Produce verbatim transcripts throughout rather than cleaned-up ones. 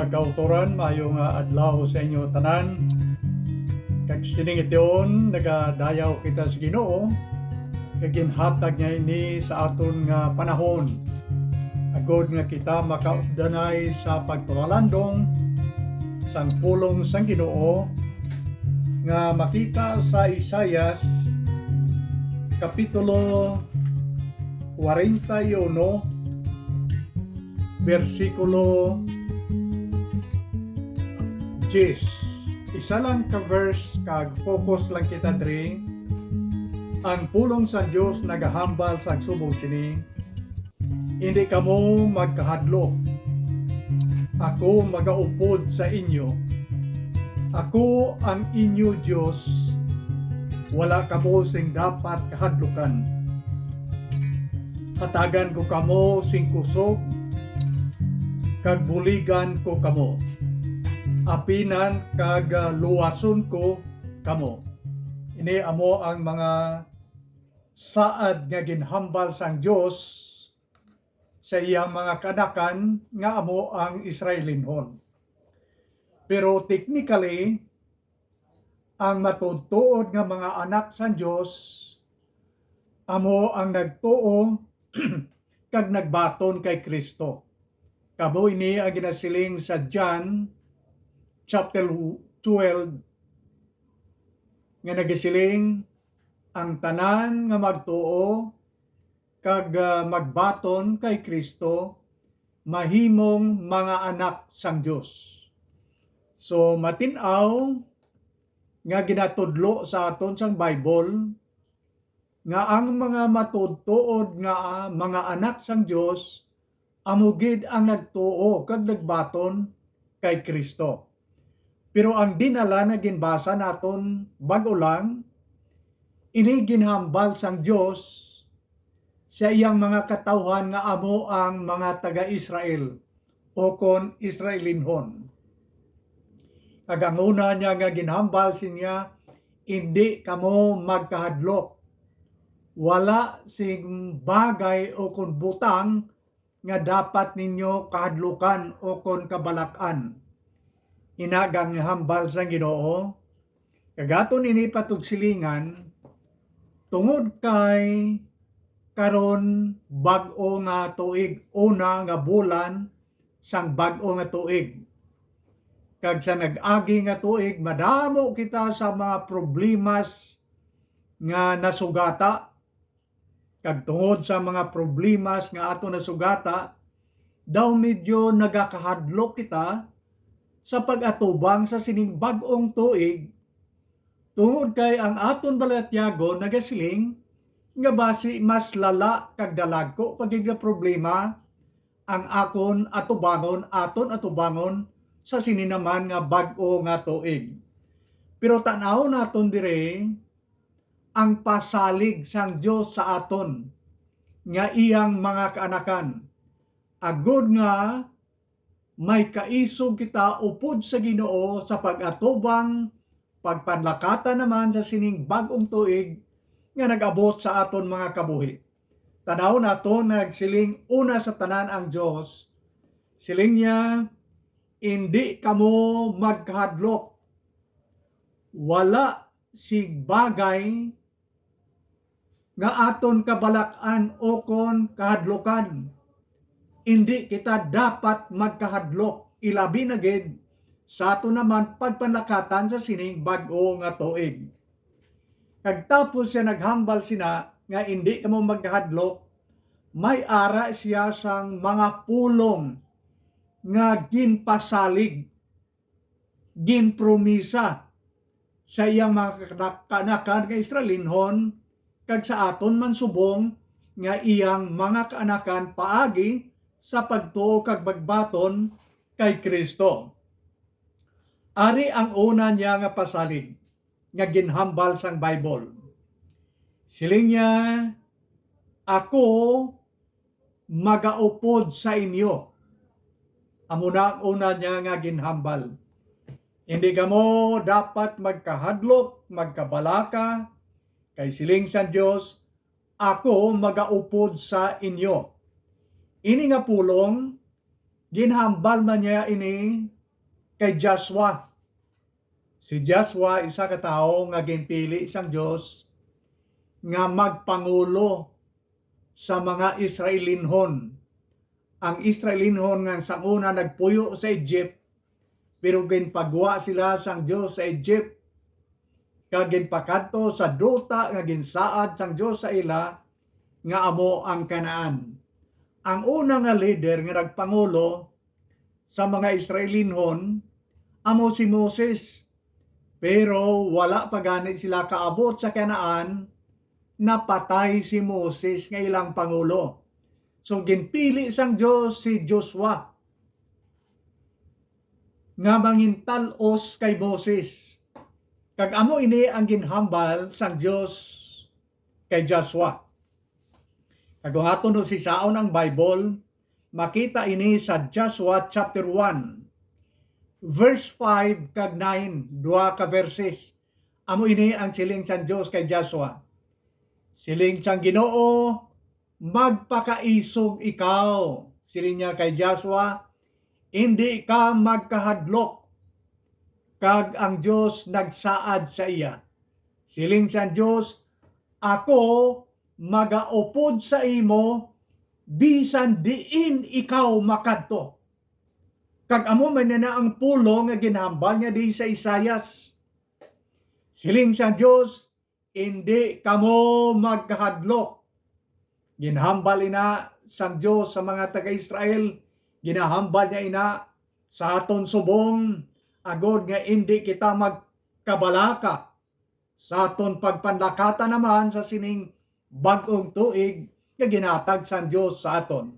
Kautoran, maayo nga adlaw sa inyo tanan. Kag sining tion, nagadayaw kita sa Ginoo, kag ginhatag niya ini sa aton nga panahon, agod nga kita makaupdanay sa pagpalalandong sang pulong sang Ginoo nga makita sa Isaias Kapitulo kwarenta y uno, bersikulo diyes. Isa lang ka verse, kag focus lang kita diri. Ang pulong sa Dios nagahambal sa subong sini: "Indi kamo magkahadlok. Ako magaupod sa inyo. Ako ang inyo Dios. Wala kamo sing dapat kahadlukan. Hatagan ko kamo sing kusog, kag buligan ko kamo. Apinan kag, ah, luwason ko kamo." Ini amo ang mga saad nga ginhambal sang Dios sa iyang mga kaanakan nga amo ang Israelinhon. Pero technically, ang matuod-tuod nga mga anak sang Dios amo ang nagtuo kag nagbaton kay Cristo. Kamo ini ang ginasiling sa John chapter twelve, nga nagasiling: "Ang tanan nga magtuo kag, ah, magbaton kay Cristo mahimong mga anak sang Dios." So, matin-aw nga ginatudlo sa aton sang Bible nga ang mga matuod-tuod nga, ah, mga anak sang Dios amo gid ang nagtuo kag nagbaton kay Cristo. Pero ang dinala nga ginbasa naton bag-o lang, ini ginhambal sang Dios sa iyang mga katawuhan nga amo ang mga taga-Israel, o kon Israelinhon. Kag ang una niya nga ginhambal siya, "Indi kamo magkahadlok. Wala sing bagay o kon butang nga dapat ninyo kahadlukan o kon kabalak-an." Ina ang hambal sang Ginoo, kag aton ini patugsilingan, tungod kay karon bag-o nga tuig, una nga bulan sang bag-o nga tuig. Kag sa nag-agi nga tuig, madamo kita sa mga problemas nga nasugata. Kag tungod sa mga problemas nga ato nasugata, daw medyo nagakahadlok kita sa pag-atubang sa sining bag-ong tuig, tungod kay ang aton balatyagon nagasiling nga basi mas lala kag dalagko pa gid nga problema ang akon atubangon, aton atubangon sa sini naman nga bag-o nga tuig. Pero tan-awon naton diri ang pasalig sang Dios sa aton nga iyang mga kaanakan, agod nga may kaisog kita upod sa Ginoo sa pag-atubang, pagpanlakatan naman sa sining bag-ong tuig nga nag-abot sa aton mga kabuhi. Tan-awon naton, nagsiling una sa tanan ang Dios. Siling niya, "Indi kamo magkahadlok. Wala sing bagay nga aton kabalak-an ukon kahadlukan. Indi kita dapat magkahadlok, ilabi na gid sa aton naman pagpanlakatan sa sining bag-o nga tuig." Kag tapos siya naghambal sina nga indi kamo magkahadlok, may ara siya sang mga pulong nga ginpasalig, ginpromisa sa iyang mga kana-, kaanakan nga Israelinhon, kag sa aton man subong nga iyang mga kaanakan paagi sa pagtuo kag pagbaton kay Cristo. Ari ang una niya nga pasalig nga ginhambal sang Bible. Siling niya, "Ako magaupod sa inyo." Amo na ang una niya nga ginhambal. Hindi kamo dapat magkahadlok, magkabalaka, kay siling sang Dios, "Ako magaupod sa inyo." Ini nga pulong, ginhambal man niya ini kay Joshua. Si Joshua isa ka tawo nga ginpili sang Dios nga magpangulo sa mga Israelinhon. Ang Israelinhon nga sang una nagpuyo sa Egypt, pero ginpagwa sila sang Dios sa Egypt, kag ginpakadto sa duta nga ginsaad sang Dios sa ila, nga amo ang Canaan. Ang una nga lider nga nagpangulo sa mga Israelinhon amo si Moses. Pero wala pa gani sila kaabot sa Canaan, napatay si Moses nga ilang pangulo. So, ginpili sang Dios si Joshua nga mangintal-os kay Moses. Kag amo ini ang ginhambal sang Dios kay Joshua. Kag kung aton no sisaon ang Bible, makita ini sa Joshua chapter one, verse five kag nine, duha ka verses. Amo ini ang siling sang Dios kay Joshua. Siling sang Ginoo, "Magpakaisog ikaw," siling niya kay Joshua, "indi ka magkahadlok." Kag ang Dios nagsaad sa iya. Siling sang Dios, "Ako magaupod sa imo bisan diin ikaw makadto." Kag amo man na ang pulong nga ginhambal niya di sa Isaias. Siling sang Dios, "Indi kamo magkahadlok." Ginhambal ina sang Dios sa mga taga-Israel, ginahambal niya ina sa aton subong, agod nga indi kita magkabalaka sa aton pagpanlakata naman sa sining bag-ong tuig nga ginhatag sang Dios sa aton.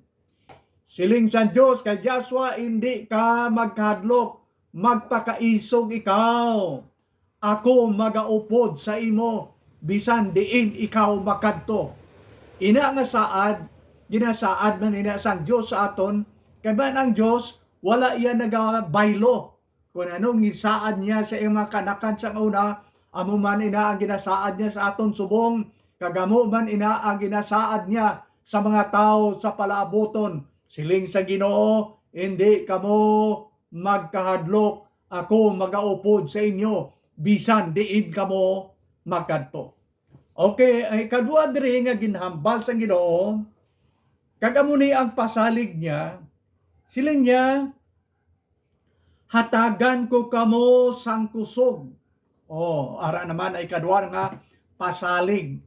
Siling sang Dios kay Joshua, "Indi ka magkahadlok, magpakaisog ikaw. Ako magaupod sa imo bisan diin ikaw makadto." Ina nga saad, ginasaad man ina sang Dios sa aton, kay man ang Dios wala iya nagabaylo. Kon ano ang gisaad niya sa iyang mga kanakan sang una, amo man ina ang ginasaad niya sa aton subong, kag amo man ina ang ginasaad niya sa mga tawo sa palaabuton. Siling sa Ginoo, "Indi kamo magkahadlok, ako magaupod sa inyo bisan diin kamo makadto." Okay, ang ikadua diri nga ginhambal sang Ginoo, kag amo ni ang pasalig niya, siling niya, "Hatagan ko kamo sang kusog." Oh, ara naman ay kadwa nga pasalig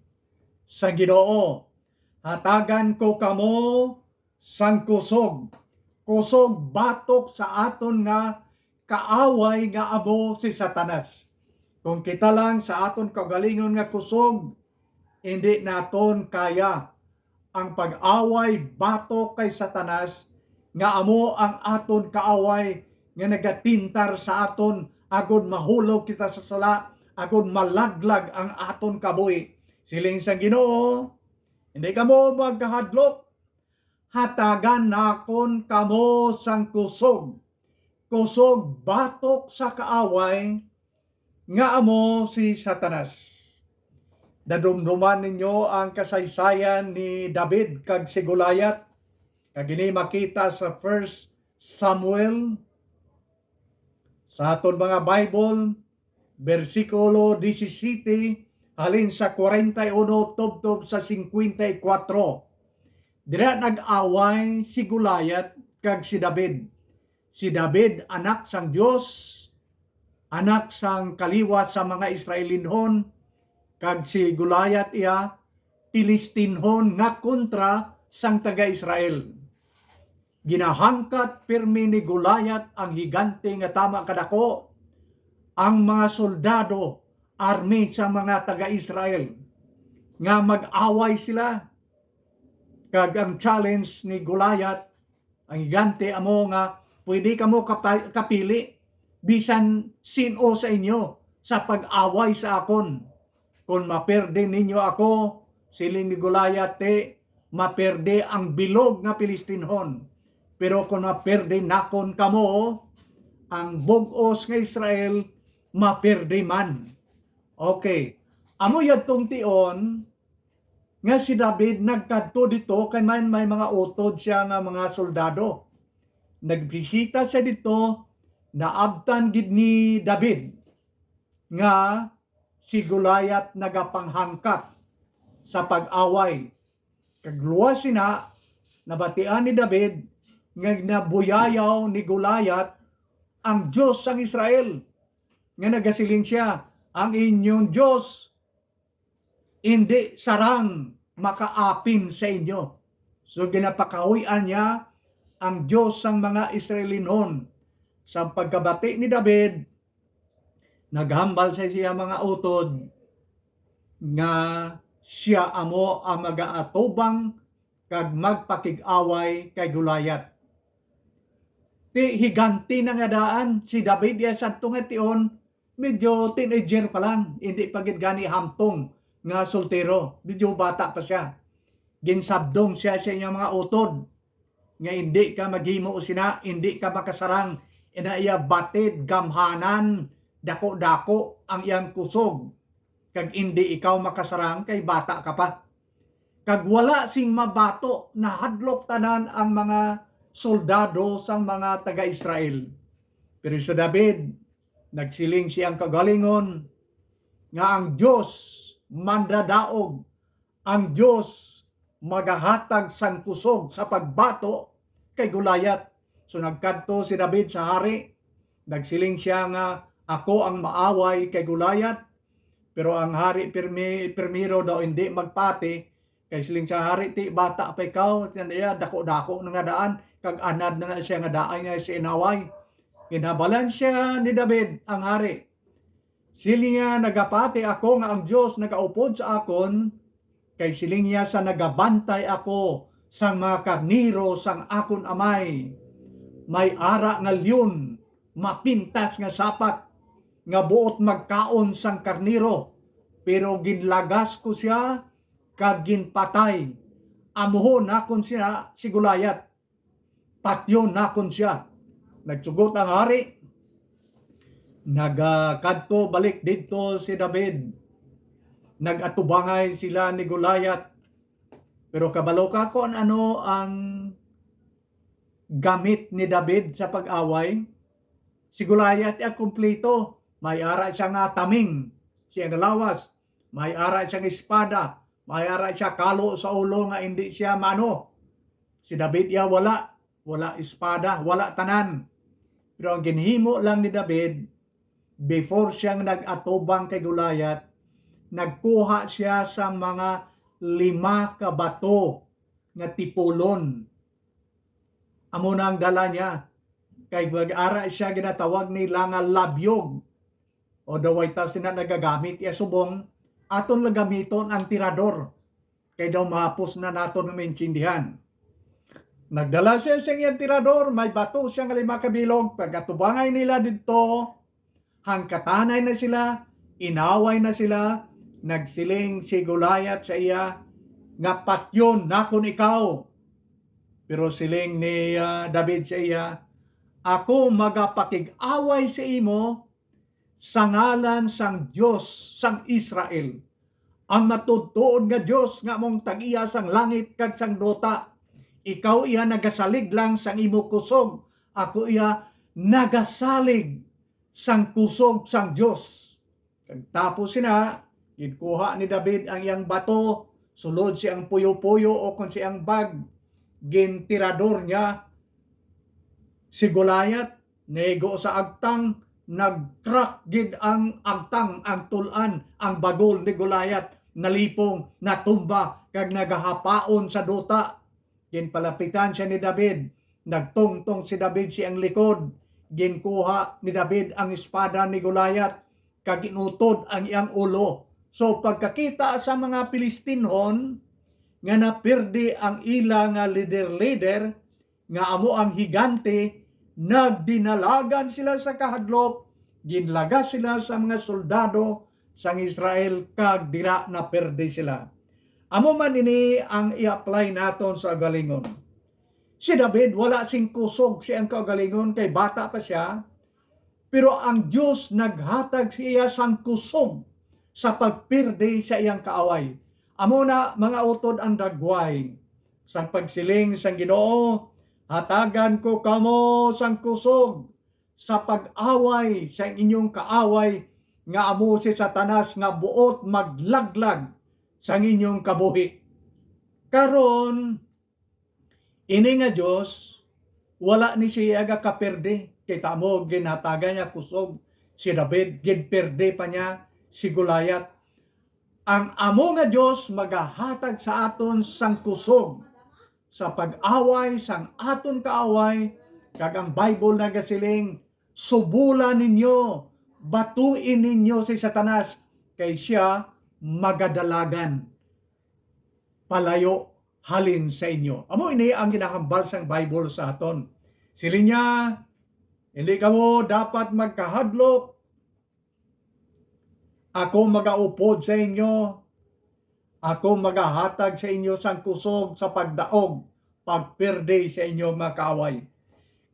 sa Ginoo. "Hatagan ko kamo sang kusog, kusog batok sa aton nga kaaway nga amo si Satanas." Kung kita lang sa aton kaugalingon nga kusog, hindi naton kaya ang pag-away batok kay Satanas, nga amo ang aton kaaway nga nagatintar sa aton agod mahulog kita sa sala, agod malaglag ang aton kabuhi. Siling sang Ginoo, "Hindi kamo magkahadlok, hatagan nakon kamo sang kusog, kusog batok sa kaaway, nga amo si Satanas." Nadumduman ninyo ang kasaysayan ni David kag si Goliath, kag ini makita sa First Samuel, sa aton mga Bible, bersikulo disisiyete, halin sa kwarenta y uno tubtob sa singkwenta y kuwatro. Dira nag-away si Goliath kag si David. Si David, anak sang Dios, anak sang kaliwat sa mga Israelinhon, kag si Goliath iya Pilistinhon nga kontra sang taga-Israel. Ginahangkat pirmi ni Goliath, ang higante nga tama kadako, ang mga soldado, army sa mga taga-Israel nga mag-away sila. Kag ang challenge ni Goliath, ang higante, amo nga, "Pwede kamo kapa-, kapili bisan sin-o sa inyo sa pag-away sa akon. Kon maperde ninyo ako," siling ni Goliath, "ti maperde ang bilog nga Pilistinhon. Pero kon maperde nakon kamo, ang bug-os nga Israel maperde man." Okay. Amo yadtong tion nga si David nagkadto dito kay may, may mga utod siya nga mga soldado. Nagbisita siya dito, Naabtan gid ni David nga si Goliath nagapanghangkat sa pag-away. Kag luwas sina, nabatian ni David nga nabuyayaw ni Goliath ang Dios sang Israel, nga nagasiling sia, "Ang inyong Dios indi sarang makaapin sa inyo." So, ginapakahuy-an niya ang Dios sang mga Israelinon. Sa pagkabati ni David, naghambal sa iya mga utod nga sia amo ang magaatubang kag magpakig-away kay Goliath. Ti higante na nga daan si David, iya sadto nga tion, medyo teenager pa lang, hindi pa gid gani hamtong nga soltero, medyo bata pa sia. Ginsabdong sia sa iyang mga utod nga, "Hindi ka maghimo sina, hindi ka makasarang." Ina iya batid, gamhanan, dako-dako ang iyang kusog, kag indi ikaw makasarang kay bata ka pa. Kag wala sing mabato, nahadlok tanan ang mga soldado sang mga taga-Israel. Pero si David, nagsiling siyang kagalingon nga ang Dios mandadaog, ang Dios magahatag sang kusog sa pagbato kay Goliath. So nagkadto si David sa hari, nagsiling sia nga, "Ako ang maaway kay Goliath." Pero ang hari pirmi, pirmiro daw hindi magpati, kay siling sa hari, "Ti bata pa ikaw," siya niya, "dako-dako na nga daan, kag anad na na sia nga daan nga si inaway." Ginabalan sia ni David ang hari. Siling niya, "Nagapati ako nga ang Dios nagaupod sa akon, kay siling niya, sa nagabantay ako sang mga karnero sang akon amay. May ara nga leon, mapintas nga sapat, nga buot magkaon sang karnero, pero ginlagas ko sia kag ginpatay. Amuhon nakon sia si Goliath, patyon nakon sia." Nagsugot ang hari. Nagakadto balik didto si David. Nag-atubangay sila ni Goliath. Pero kabalo ka kung ano ang gamit ni David sa pag-away? Si Goliath ay kumpleto. May ara siya nga taming, siya nga lawas. May ara siya nga espada. May ara siya kalo sa ulo nga hindi siya mano. Si David iya wala. Wala espada, wala tanan. Pero ang ginhimo lang ni David, before siya nga nag-atubang kay Goliath, nagkuha siya sa mga lima ka bato nga tipulon. Amo na ang dala niya. Kay mag-ara siya, ginatawag nila nga labyog. O daw ay ta sina nagagamit iya subong, aton lang gamiton ang tirador. Kay daw mahapos na naton maintindihan. Nagdala siya sa iyang tirador, may bato siya nga lima ka bilog, pagkatubangay nila didto, hangkatanay na sila, inaway na sila, nagsiling si Goliath sa iya, nga, "Patyon nakon ikaw." Pero siling ni, ah, David sa iya, "Ako magapakig-away sa imo sa ngalan sang Dios sang Israel, ang matuod-tuod nga Dios nga amo ang tag-iya sang langit kag sang duta. Ikaw iya nagasalig lang sang imo kusog, ako iya nagasalig sang kusog sang Dios." Kag tapos sina, ginkuha ni David ang iyang bato, sulod siyang puyo-puyo o kon siyang bag, gintirador niya si Goliath, naigo sa agtang, nag-crack gid ang agtang, ang tul-an, ang bagol ni Goliath nalipong, natumba, kag nagahapaon sa duta. Ginpalapitan siya ni David. Nagtungtong si David sa iyang likod. Ginkuha ni David ang espada ni Goliath, kag inutod ang iyang ulo. So, pagkakita sa mga Filistinhon nga napirdi ang ila nga lider-lider, nga amo ang higante, nagdinalagan sila sa kahadlok, ginlagas sila sa mga soldado sang Israel, kag dira napirdi sila. Amo man ini ang i-apply naton sa kaugalingon. Si David wala sing kusog sa iyang kaugalingon kay bata pa sia, pero ang Dios naghatag sa iya sang kusog sa pagpirdi sa iyang kaaway. Amo na, mga utod, ang dagway sang pagsiling sang Ginoo, "Hatagan ko kamo sang kusog sa pag-away sa inyong kaaway, nga amo si Satanas, nga buot maglaglag sang inyong kabuhi. Karon, ini nga Dios, wala ni siya gakaperde. Kita mo, ginhatagan niya kusog si David, ginperde pa niya si Goliath. Ang amo nga Dios magahatag sa aton sang kusog sa pag-away sang aton kaaway, kag ang Bible nagasiling, "Subula ninyo, batui ninyo si Satanas, kay sia magadalagan palayo halin sa inyo." Amo ini ang ginahambal sang Bible sa aton. Siling niya, "Hindi kamo dapat magkahadlok. Ako magaupod sa inyo. Ako magahatag sa inyo sang kusog sa pagdaog, pagperde sa inyo mga kaaway."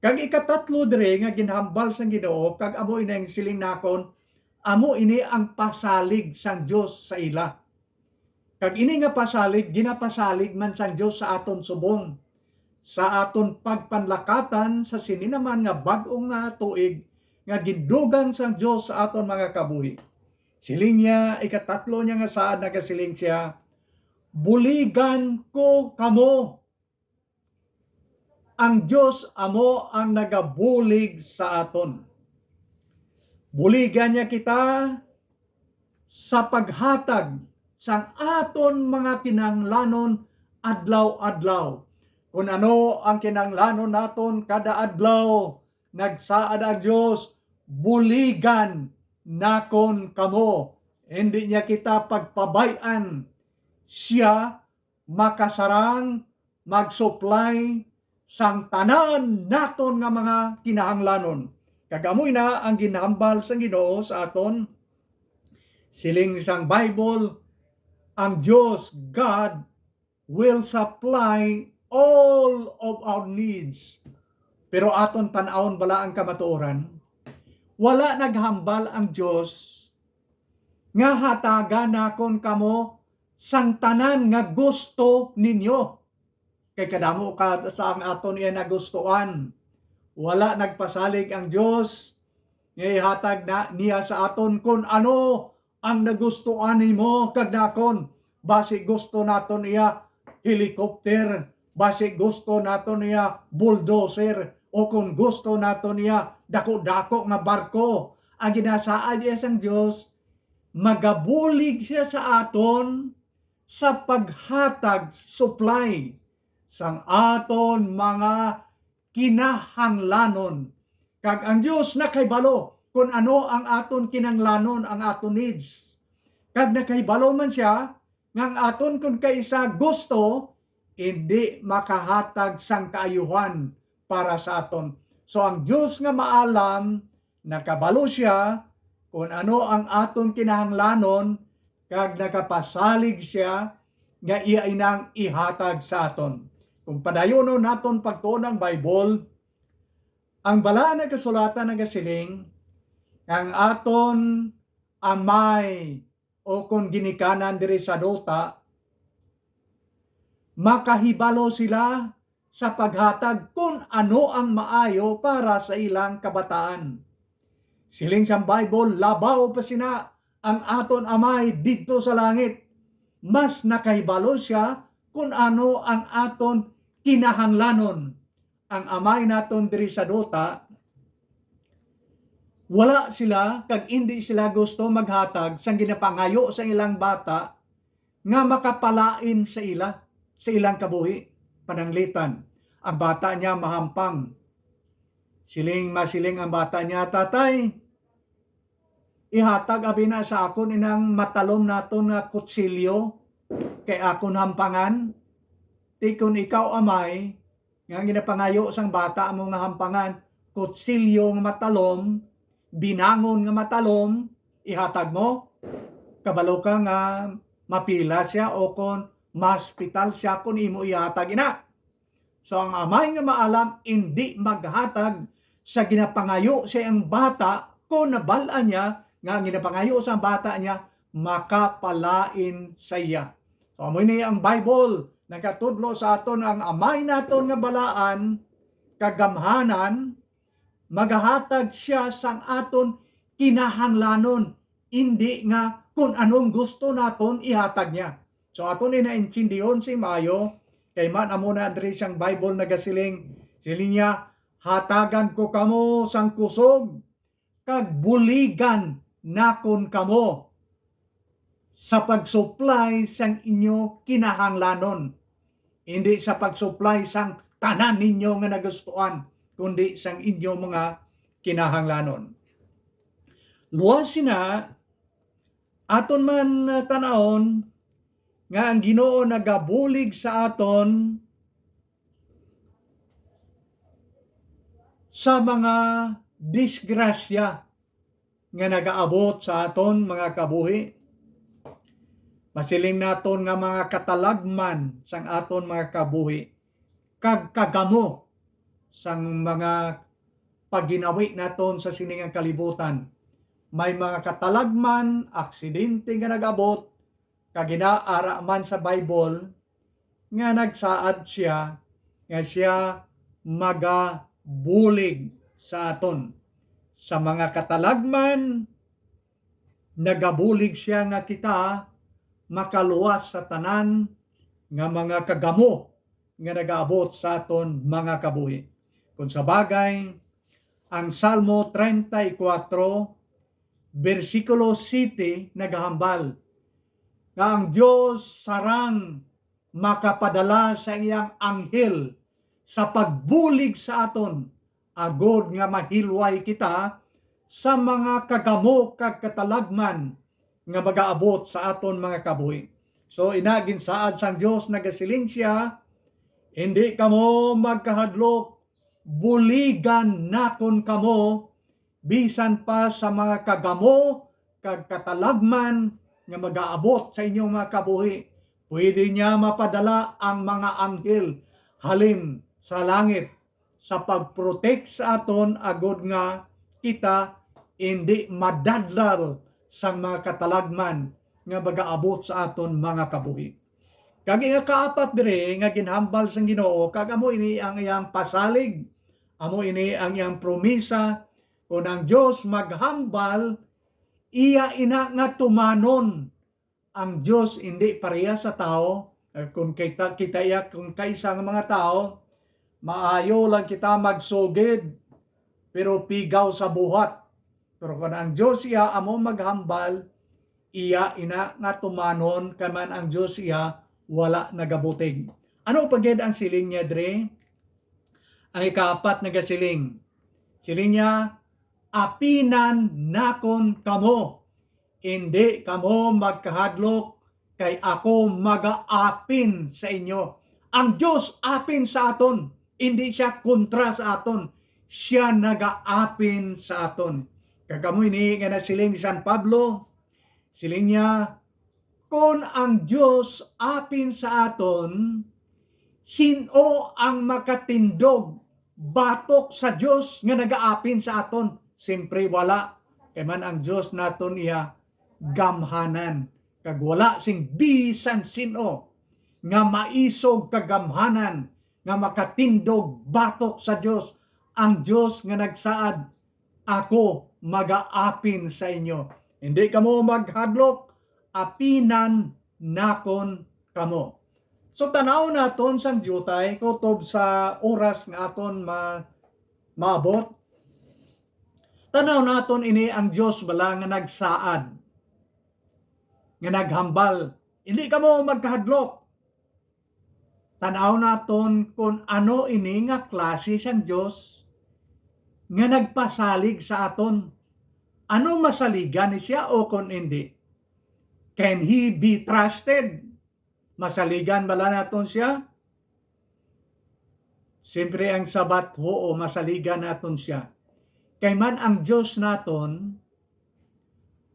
Kag ikatatlo diri nga ginhambal sang Ginoo, kag amo ini ang siling nakon, amo ini ang pasalig sang Dios sa ila. Kag ini nga pasalig, ginapasalig man sang Dios sa aton subong, sa aton pagpanlakatan sa sini naman nga bag-o nga tuig nga gindugang sang Dios sa aton mga kabuhi. Siling niya, ikatatlo niya nga saad, nagasiling sia, "Buligan ko kamo." Ang Dios amo ang nagabulig sa aton. Buligan niya kita sa paghatag sang aton mga kinahanglanon adlaw-adlaw. Kung ano ang kinahanglanon naton kada adlaw, nagsaad ang Dios, "Buligan nakon kamo." Hindi niya kita pagpabay-an. Sia makasarang mag-supply sang tanan naton nga mga kinahanglanon. Kag amo na ang ginhambal sang Ginoo sa aton. Siling sang Bible, ang Dios, God, will supply all of our needs. Pero aton tan-awon bala ang kamatuoran? Wala naghambal ang Dios nga hatagan nakon kamo sang tanan nga gusto ninyo. Kay kadamo ka sa ang aton iya nagustuan. Wala nagpasalig ang Dios nga ihatag na niya sa aton kon ano ang nagustuan nimo kag nakon. Basi gusto naton iya helicopter, basi gusto naton iya bulldozer, o kon gusto naton iya dako-dako nga barko. Ang ginasaad iya sang Dios, magabulig siya sa aton sa paghatag, supply, sang aton mga kinahanglanon. Kag ang Dios nakahibalo kon ano ang aton kinahanglanon, ang aton needs. Kag nakahibalo man sia nga ang aton kon kaisa gusto, indi makahatag sang kaayuhan para sa aton. So, ang Dios nga maalam, nakabalo sia kon ano ang aton kinahanglanon, kag nakapasalig sia nga iya inang ihatag sa aton. Kung padayonon naton pagtuon ang Bible, ang Balaan nga Kasulatan nagasiling nga ang aton amay o kon ginikanan diri sa duta, makahibalo sila sa paghatag kon ano ang maayo para sa ilang kabataan. Siling sang Bible, labaw pa sina ang aton Amay didto sa langit. Mas nakahibalo sia kon ano ang aton kinahanglanon. Ang Amay naton diri sa duta, wala sila kag indi sila gusto maghatag sang ginapangayo sa ilang bata nga makapalain sa ila, sa ilang kabuhi. Pananglitan, ang bata niya mahampang. Siling, masiling ang bata niya, "Tatay, ihatag abi na sa akon inang matalom naton nga kutsilyo kay akon hampangan." Ti kon ikaw, amay, nga ginapangayo sang bata mo nga hampangan, kutsilyo nga matalom, binangon nga matalom, ihatag mo? Kabalo ka nga mapila sia o kon mahospital sia kon imo ihatag ina. So, ang amay nga maalam indi maghatag sa ginapangayo sa iyang bata kon nabal-an niya nga ang ginapangayo sa bata niya makapalain sa iya. So, amo ini ang Bible, nagatudlo sa aton ang Amay naton nga balaan, kagamhanan, magahatag siya sang aton kinahanglanon, indi nga kon anong gusto naton ihatag niya. So, aton ni naintindihon si maayo, kay man amo na diri sang Bible nagasiling, siling niya, "Hatagan ko kamo sang kusog, kag buligan nakon kamo sa pagsuplay sang inyo kinahanglanon, indi sa pagsuplay sang tanan ninyo nga nagustuhan, kundi sang inyo mga kinahanglanon." Luwas sina, aton man, uh, tan-awon nga ang Ginoo nagabulig sa aton sa mga disgrasya nga nagaabot sa aton mga kabuhi. Masiling naton nga mga katalagman sang aton mga kabuhi kag kagamo sang mga pagginawi naton sa sini nga kalibutan. May mga katalagman, aksidente nga nag-abot, kag ginaara man sa Bible nga nagsaad sia nga sia magabulig sa aton. Sa mga katalagman, nagabulig sia nga kita makaluwas sa tanan nga mga kagamo nga nagaabot sa aton mga kabuhi. Kung sa bagay, ang Salmo treinta y cuatro, bersikulo siete nagahambal nga ang Dios sarang makapadala sa iyang anghel sa pagbulig sa aton, agod nga mahilway kita sa mga kagamo kag katalagman nga magaabot sa aton mga kabuhi. So, ina, ginsaad sang Dios, nagasiling sia, "Indi kamo magkahadlok, buligan nakon kamo, bisan pa sa mga kagamo kag katalagman nga magaabot sa inyong mga kabuhi. Pwede niya mapadala ang mga anghel halin sa langit sa pag-protect sa aton, agod nga kita indi madadlal sang mga katalagman nga magaabot sa aton mga kabuhi." Kag ang ikaapat diri nga ginhambal sang Ginoo, kag amo ini ang iyang pasalig, amo ini ang iyang promisa, kon ang Dios maghambal, iya ina nga tumanon. Ang Dios indi pareha sa tawo. Eh, kung kita, kita iya, kung kaisa nga mga tawo, maayo lang kita magsugid, pero pigaw sa buhat. Pero kung ang Dios iya amo maghambal, iya ina nga tumanon, kay man ang Dios iya wala nagabutig. Ano pa gid ang siling niya dre? Ang ikaapat nagasiling, siling niya, "Apinan nakon kamo, indi kamo magkahadlok, kay ako magaapin sa inyo." Ang Dios apin sa aton, indi sia kontra sa aton. Sia nagaapin sa aton. Kag amo ini nga nasiling ni San Pablo, siling niya, "Kon ang Dios apin sa aton, sin-o ang makatindog batok sa Dios nga nagaapin sa aton?" Siyempre, wala. Kay man ang Dios naton iya gamhanan, kag wala sing bisan sin-o nga maisog kagamhanan nga makatindog batok sa Dios. Ang Dios nga nagsaad, "Ako magaapin sa inyo. Hindi kamo maghadlok, apinan nakon kamo." So, tanaw naton sang diutay, kutob sa oras nga aton ma-, maabot. Tanaw naton ini ang Dios bala nga nagsaad, nga naghambal, "Hindi kamo magkahadlok." Tanaw naton kon ano ini nga klase sang Dios nga nagpasalig sa aton. Ano, masaligan ni siya o kon indi? Can he be trusted? Masaligan bala naton siya? Siyempre, ang sabat, huo, masaligan naton siya. Kay man ang Dios naton,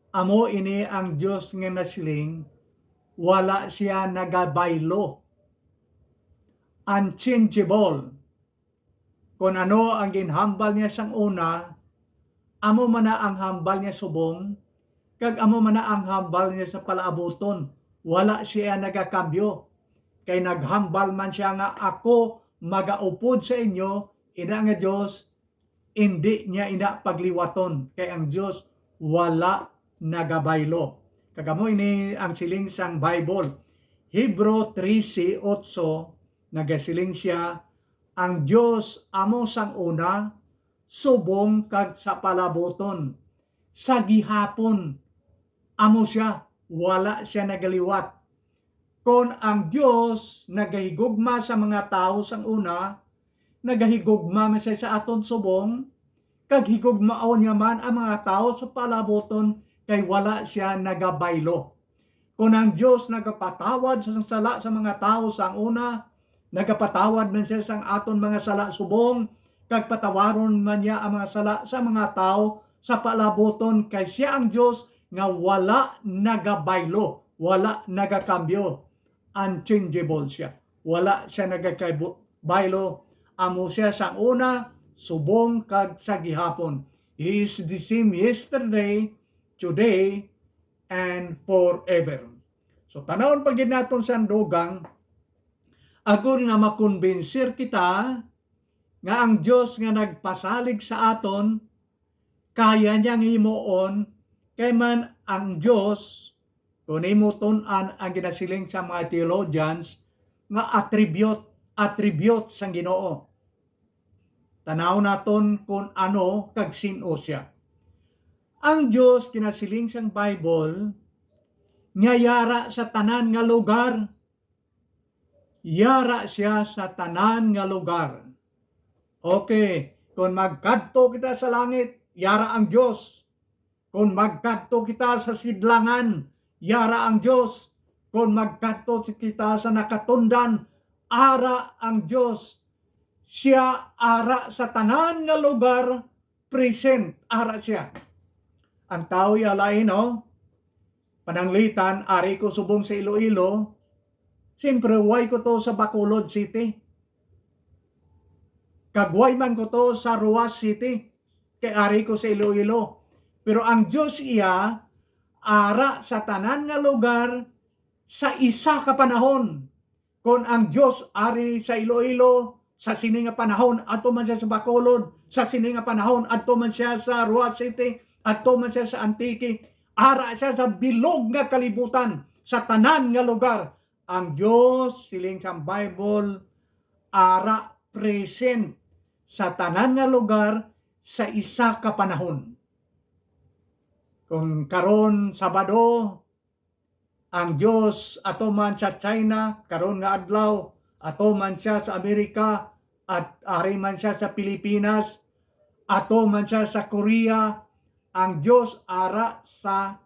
amo ini ang Dios nga nasiling, wala siya nagabaylo. Unchangeable. Kon ano ang ginhambal niya sang una, amo man na ang hambal niya subong, kag amo man na ang hambal niya sa palaabuton. Wala siya nagakambyo. Kay naghambal man siya nga, "Ako magaupod sa inyo," ina nga Dios, indi niya ina pagliwaton, kay ang Dios wala nagabaylo. Kag amo ini ang siling sang Bible. Hebreo trese otso, nagasiling sia, "Ang Dios amo sang una, subong kag sa palabuton, sa gihapon, amo sia, wala sia nagaliwat." Kon ang Dios nagahigugma sa mga tawo sang una, nagahigugma man sia sa aton subong, kag higugmaon niya man ang mga tawo sa palabuton, kay wala sia nagabaylo. Kon ang Dios nagapatawad sa sala sa mga tawo sang una, nagapatawad man sia sang aton mga sala subong, kag patawaron man niya ang mga sala sa mga tawo sa palabuton, kay sia ang Dios nga wala nagabaylo, wala nagakambyo. Unchangeable sia. Wala sia nagakaibo-, baylo. Amo sia sang una, subong, kag sa gihapon. He is the same yesterday, today, and forever. So, tanawon pa gid naton sang dugang, agod nga makonbinsir kita nga ang Dios nga nagpasalig sa aton, kaya niya nga himuon, kay man ang Dios, kung imo tun-an ang ginasiling sa mga theologians, nga attribute, attribute sang Ginoo. Tanaw naton kon ano kag sin-o sia. Ang Dios, ginasiling sang Bible, nga yara sa tanan nga lugar. Yara sia sa tanan nga lugar. Okay, kon magkadto kita sa langit, yara ang Dios. Kon magkadto kita sa sidlangan, yara ang Dios. Kon magkadto kita sa nakatundan, ara ang Dios. Sia ara sa tanan nga lugar, present, ara sia. Ang tawo ya lain, no? Pananglitan, ari ko subong sa Iloilo, siyempre, way ko to sa Bacolod City. Kag way man ko to sa Roxas City, kay ari ko sa Iloilo. Pero ang Dios iya, ara sa tanan nga lugar sa isa ka panahon. Kon ang Dios ari sa Iloilo, sa sini nga panahon, adto man sia sa Bacolod, sa sini nga panahon, adto man sia sa Roxas City, adto man sia sa Antique, ara sia sa bilog nga kalibutan, sa tanan nga lugar. Ang Dios, siling sang Bible, ara, present sa tanan nga lugar sa isa ka panahon. Kung karon, Sabado, ang Dios ato man sa China, karon nga adlaw, ato man sia sa Amerika, at ari man sia sa Pilipinas, ato man sia sa Korea, ang Dios ara sa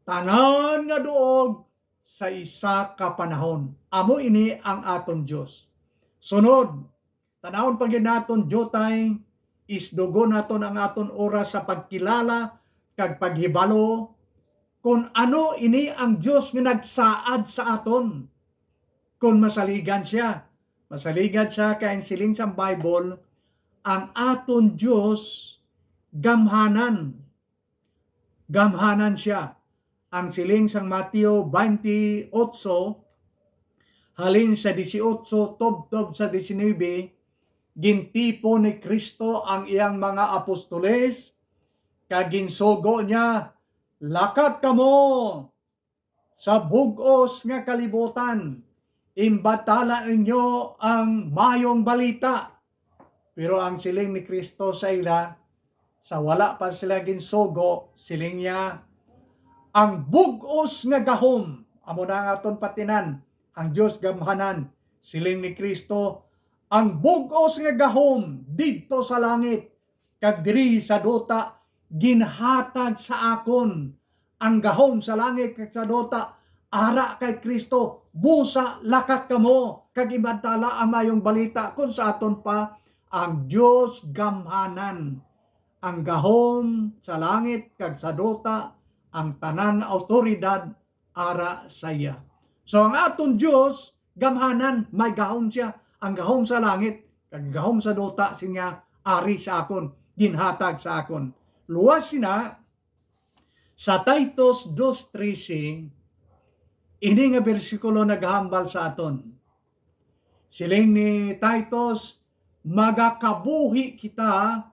tanan nga duog sa isa ka panahon. Amo ini ang aton Dios. Sunod, tanawon pa gid naton, diutay, isdugon naton ang aton oras sa pagkilala kag paghibalo kon ano ini ang Dios nga nagsaad sa aton. Kon masaligan sia, masaligan sia, kay ang siling sang Bible, ang aton Dios gamhanan. Gamhanan sia. Ang siling sang Mateo twenty-eight, halin sa dieciocho tubtob sa diecinuebe, gintipon ni Cristo ang iyang mga apostoles, kag ginsugo niya, "Lakat kamo sa bug-os nga kalibutan, imbantala ninyo ang mayong balita." Pero ang siling ni Cristo sa ila, sa wala pa sila ginsugo, siling niya, "Ang bug-os nga gahom," amo na ang aton patinan, ang Dios gamhanan, siling ni Cristo, "Ang bug-os nga gahom didto sa langit kag diri sa duta ginhatag sa akon." Ang gahom sa langit kag sa duta ara kay Cristo. Busa, lakat kamo kag imbantala ang mayong balita. Kon sa aton pa, ang Dios gamhanan, ang gahom sa langit kag sa duta, ang tanan nga awtoridad ara sa iya. So, ang aton Dios gamhanan, may gahom siya. Ang gahom sa langit kag gahom sa duta, siya ari sa akon, ginhatag sa akon. Luwas sina, sa Titus two trese, ini nga bersikulo nagahambal sa aton. Siling ni Titus, "Magakabuhi kita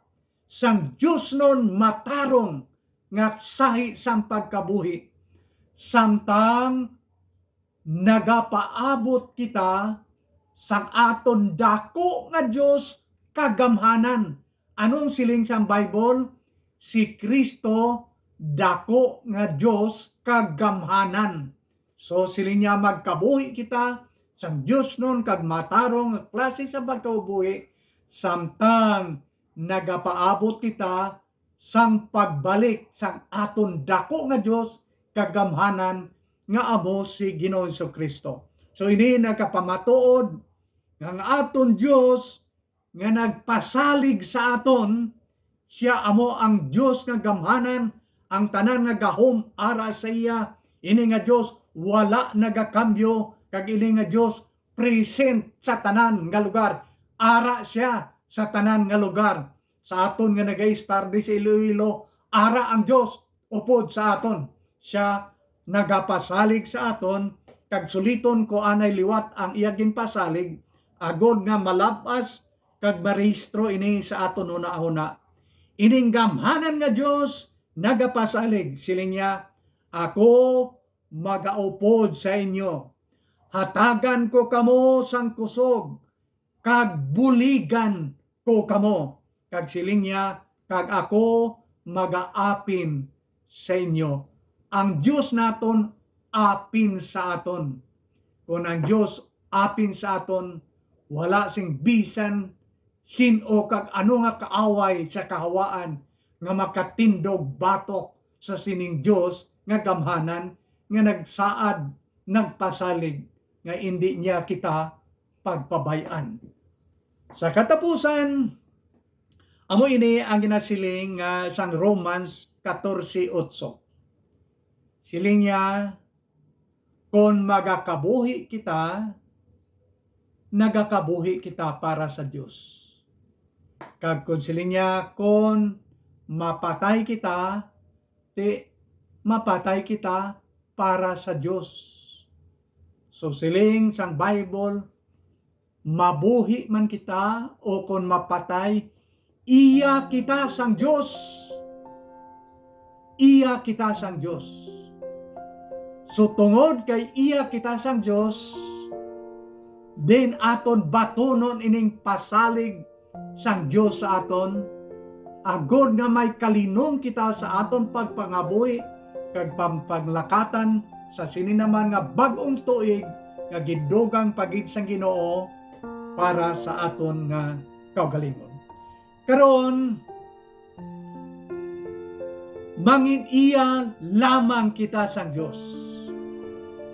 sang diosnon matarong nga sahi sang pagkabuhi, samtang nagapaabot kita sang aton daku nga Dios kag gamhanan. Anong siling sang Bible? Si Cristo daku nga Dios kag gamhanan. So, siling niya, magkabuhi kita sang diosnon kag matarong nga klase sa pagkabuhi, samtang nagapaabot kita sang pagbalik sang aton daku nga Dios kag gamhanan, nga amo si Ginoong Jesu-Cristo. So, ini nagapamatuod nga ang aton Dios nga nagpasalig sa aton, sia amo ang Dios nga gamhanan, ang tanan nga gahom ara sa iya. Ini nga Dios wala nagakambyo, kag ini nga Dios present sa tanan nga lugar. Ara sia sa tanan nga lugar. Sa aton nga nagaistar di sa Iloilo, ara ang Dios upod sa aton. Sia nagapasalig sa aton, kag suliton ko anay liwat ang iya ginpasalig, agod nga malab-as kag marehistro ini sa aton hunahuna. Ining gamhanan nga Dios nagapasalig, siling niya, "Ako magaupod sa inyo. Hatagan ko kamo sang kusog, kag buligan ko kamo." Kag siling niya, "Kag ako magaapin sa inyo." Ang Dios naton apin sa aton. Kon ang Dios apin sa aton, wala sing bisan sin-o kag ano nga kaaway sa kahawaan nga makatindog batok sa sining Dios nga gamhanan, nga nagsaad, nagpasalig, nga indi niya kita pagpabay-an. Sa katapusan, amo ini ang ginasiling nga sang Romans catorce ocho. Siling niya, "Kon magakabuhi kita, nagakabuhi kita para sa Dios." Kag kon siling niya, "Kon mapatay kita, ti mapatay kita para sa Dios." So, siling sang Bible, mabuhi man kita o kon mapatay, iya kita sang Dios. Iya kita sang Dios. So, tungod kay iya kita sang Dios, din aton batunon ining pasalig sang Dios sa aton, agod nga may kalinong kita sa aton pagpangabuhi kag pampanglakatan sa sini naman nga bag-ong tuig nga gindugang pa gid sang Ginoo para sa aton nga kaugalingon. Karon, mangin-iya lamang kita sang Dios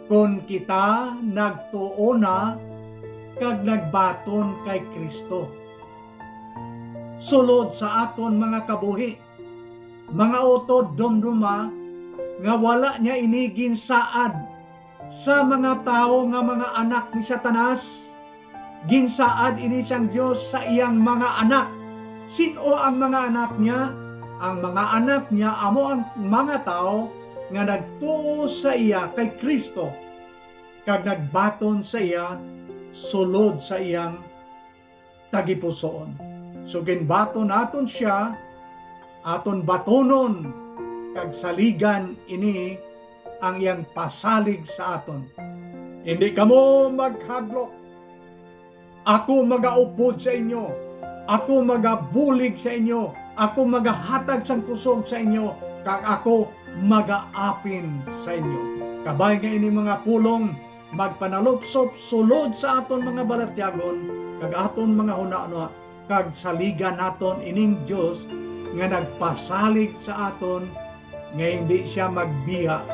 kon kita nagtuo na kag nagbaton kay Cristo sulod sa aton mga kabuhi. Mga utod, dumduma nga wala niya ini ginsaad sa mga tawo nga mga anak ni Satanas. Ginsaad ini sang Dios sa iyang mga anak. Sin-o ang mga anak niya? Ang mga anak niya amo ang mga tawo nga nagtuo sa iya kay Cristo kag nagbaton sa iya sulod sa iyang tagipusoon. So, ginbaton naton sia, aton batonon, kag saligan ini ang iyang pasalig sa aton. Indi kamo maghadlok. Ako magaupod sa inyo. Ako magabulig sa inyo. Ako magahatag sang kusog sa inyo, kag ako magaapin sa inyo. Kabay nga ini mga pulong magpanalupsop sulod sa aton mga balatyagon kag aton mga hunahuna, kag saligan naton ining Dios nga nagpasalig sa aton, nga hindi sia magbiya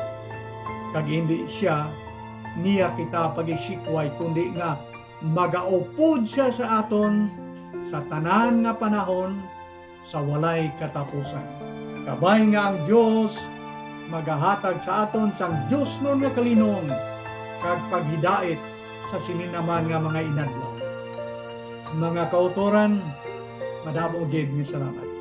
kag hindi sia niya kita pagisikway, kundi nga magaupod sia sa aton sa tanan nga panahon sa walay katapusan. Kabay nga ang Dios magahatag sa aton sang diosnon nga kalinong kag paghidait sa sini naman nga mga inadlaw. Mga kautoran, madamo gid nga salamat.